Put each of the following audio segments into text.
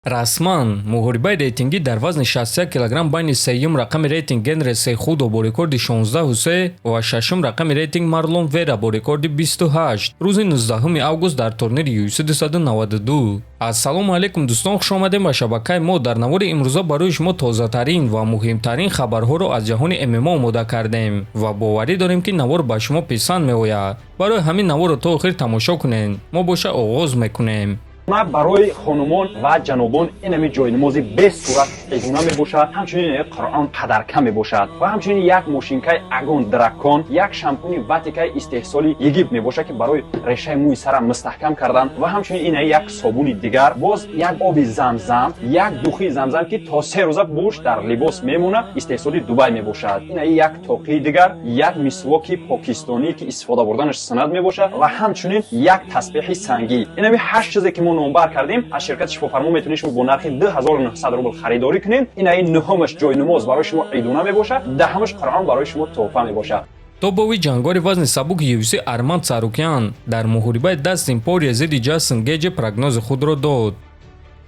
Расман муҳорибаи рейтингӣ дар вазни 61 килограмм байни сеюм рақами рейтинг Генри Сехудо бо рекорди 16-3 ва шашум рақами рейтинг Марлон Вера бо рекорди 28 рӯзи 19 август дар турнири UFC 292. Ассалому алайкум, дӯстон, хушомадем ба шабакаи мо. Дар навори имрӯза барои шумо тозатарин ва муҳимтарин хабарҳоро аз ҷаҳони ММА омода кардем ва боварӣ дорем, ки навор ба шумо писанд меояд. Барои ҳамин наворро то охир тамошо кунед. Мо боша оғоз мекунем. Ма барои хонумон ва ҷанобон инами ҷойнамози бесурат эгона мебошад, ҳамчунин Қуръон қадарка мебошад ва ҳамчунин як мошинкаи Агон Дракон, як шампуни Ватикаи истеҳсоли Египт мебошад, ки барои решаи мӯи сара мустаҳкам кардан, ва ҳамчунин ина як собуни дигар, боз як оби Замзам, як духи Замзам, ки то 3 рӯза бӯш дар либос мемонад, истеҳсоли Дубай мебошад. Ина як тоқии дигар, як мисвоки покистонӣ, ки истифода бурданаш суннат мебошад, ва ҳамчунин як тасбеҳи сангӣ. Инами ҳашт чизе, ки мо номбар кардем, аз ширкати Шифофармо метавонед шумо бо нархи 2900 рубл харидорӣ кунед. Ина ин нуҳумаш ҷойнамоз барои шумо идона мебошад, даҳумаш Қуръон барои шумо тӯҳфа мебошад. Топовый ҷангори вазни сабуки UFC Арман Царукян дар муҳорибаи Дастин Порье зидди Ҷастин Геҷи прогнози худро дод.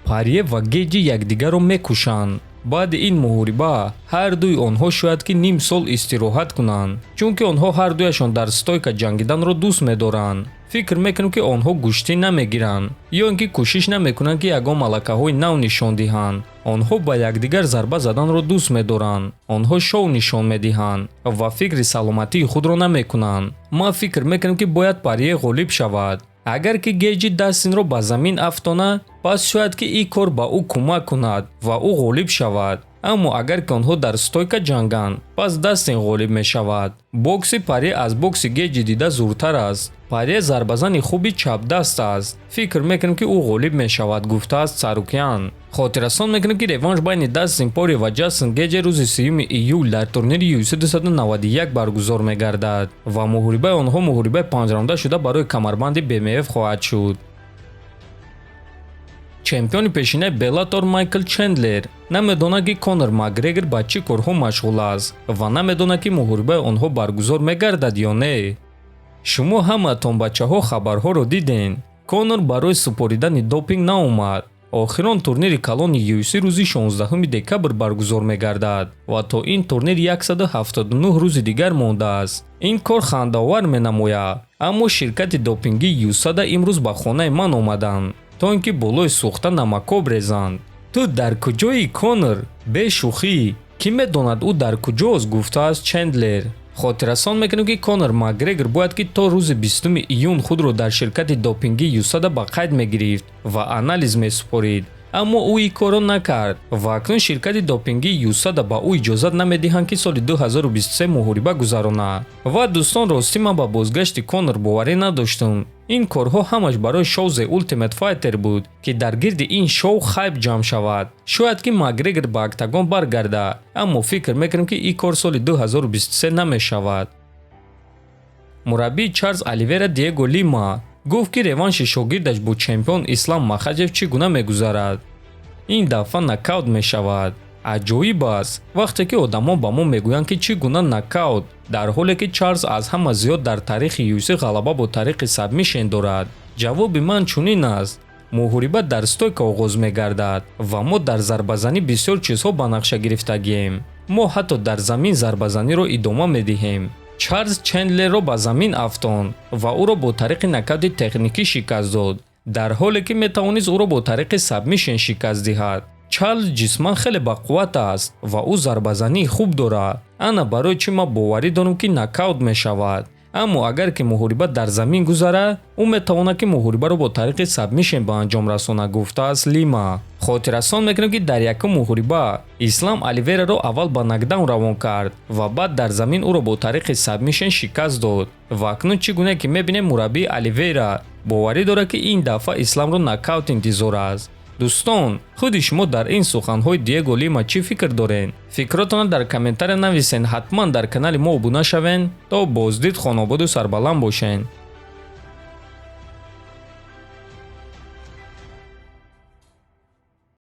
Парье ва Геҷи якдигарро мекушанд. Баъди ин муҳориба ҳар дуи онҳо шояд ки ним сол истироҳат кунанд, чунки онҳо ҳар дуяшон дар стойка ҷангиданро дӯст медоранд. Фикр мекунем, ки онҳо гӯштӣ намегиранд ё ин ки кӯшиш намекунанд, ки ягон малакаҳои нав нишон диҳанд. Онҳо ба якдигар зарба заданро дӯст медоранд. Онҳо шоу нишон медиҳанд ва фикри саломатии худро намекунанд. Ман фикр мекунам, ки бояд Парье ғолиб шавад. Агар ки Геҷи Дастинро ба замин афтона, пас шояд ки ин кор ба ӯ кӯмак кунад ва ӯ ғолиб шавад. Аммо агар ки онҳо дар стойка ҷанганд, пас Дастин ғолиб мешавад. Бокси Парье аз бокси Геҷи дида зуртар аст. Парье зарбазани хуби чапдаст аст. Фикр мекунем, ки ӯ ғолиб мешавад, гуфтааст Царукян. Хотиррасон мекунем, ки реванш байни Дастин Порье ва Ҷастин Геҷе рӯзи 3 июл дар турнири UFC 291 баргузор мегардад ва муҳорибаи онҳо муҳорибаи панҷраунда шуда барои камарбанди BMF хоҳад шуд. Чемпиони пешинаи Беллатор Майкл Чендлер намедонад, ки Конор Макгрегор ба чӣ корҳо машғул аст, ва намедонад, ки муҳорибаи онҳо баргузор мегардад ё не. Шумо ҳамаатон, бачаҳо, хабарҳоро дидем. Конор барои супоридани допинг наомад. Охирон турнири калони UFC рӯзи 16 декабр баргузор мегардад ва то ин турнир 179 рӯзи дигар мондааст. Ин кор хандаовар менамояд, аммо ширкати допингии ЮСАДА имрӯз ба хонаи ман омаданд, то ин ки болои сӯхта намакоб резанд. Ту дар куҷоӣ, Конор? Бешӯхӣ, кӣ медонад, ӯ дар куҷост, гуфтааст Чендлер. Хотиррасон мекунем, ки Конор Макгрегор бояд ки то рӯзи 20 июн худро дар ширкати допингии ЮСАДА ба қайд мегирифт ва анализ месупорид, аммо ӯ ин корро накард ва акнун ширкати допингии ЮСАДА ба ӯ иҷозат намедиҳанд, ки соли 2023 муҳориба гузаронад. Ва, дӯстон, ростӣ, ман ба бозгашти Конор боварӣ надоштум. Ин корҳо ҳамаш барои шоу The Ultimate Fighter буд, ки дар гирди ин шоу хайп ҷамъ шавад. Шояд ки Макгрегор ба октагон баргардад, аммо фикр мекунем, ки ин кор соли 2023 намешавад. Мураббии Чарлз Оливера Диего Лима гуфт, ки реванши шогирдаш бо чемпион Ислам Махачев чӣ гуна мегузарад. Ин дафъа нокаут мешавад. Аҷоиб аст, вақте ки одамон ба мо мегӯянд, ки чӣ гуна нокаут, дар ҳоле ки Чарлз аз ҳама зиёд дар таърихи UFC ғалаба бо тариқи сабмишен дорад. Ҷавоби ман чунин аст: муҳориба дар стойка оғоз мегардад ва мо дар зарбазанӣ бисёр чизҳо ба нақша гирифтагием. Мо ҳатто дар замин зарбазаниро идома медиҳем. Чарлз Чендлерро ба замин афтонд ва ӯро бо тариқи нокаути техникӣ шикаст дод, дар ҳоле ки метавонист ӯро бо тариқи сабмишен шикаст диҳад. Чарлз ҷисман хеле бақувват аст ва ӯ зарбазании хуб дорад. Ана барои чӣ ман боварӣ дорам, ки нокаут мешавад. Аммо агар ки муҳориба дар замин гузарад, ӯ метавонад, ки муҳорибаро бо тариқи сабмишен ба анҷом расонад, гуфтааст Лима. Хотиррасон мекунем, ки дар якум муҳориба Ислам Оливераро аввал ба нокдаун равон кард ва баъд дар замин ӯро бо тариқи сабмишен шикаст дод. Ва акнун, чӣ гуна ки мебинем, мураббии Оливера боварӣ дорад, ки ин дафъа Исламро нокаут интизор аст. Дӯстон, худи шумо дар ин суханҳои Диего Лима чӣ фикр доред? Фикротонро дар комментария нависен. Ҳатман дар канали мо обуна шавен. То боздид, хонободу сарбаланд бошен.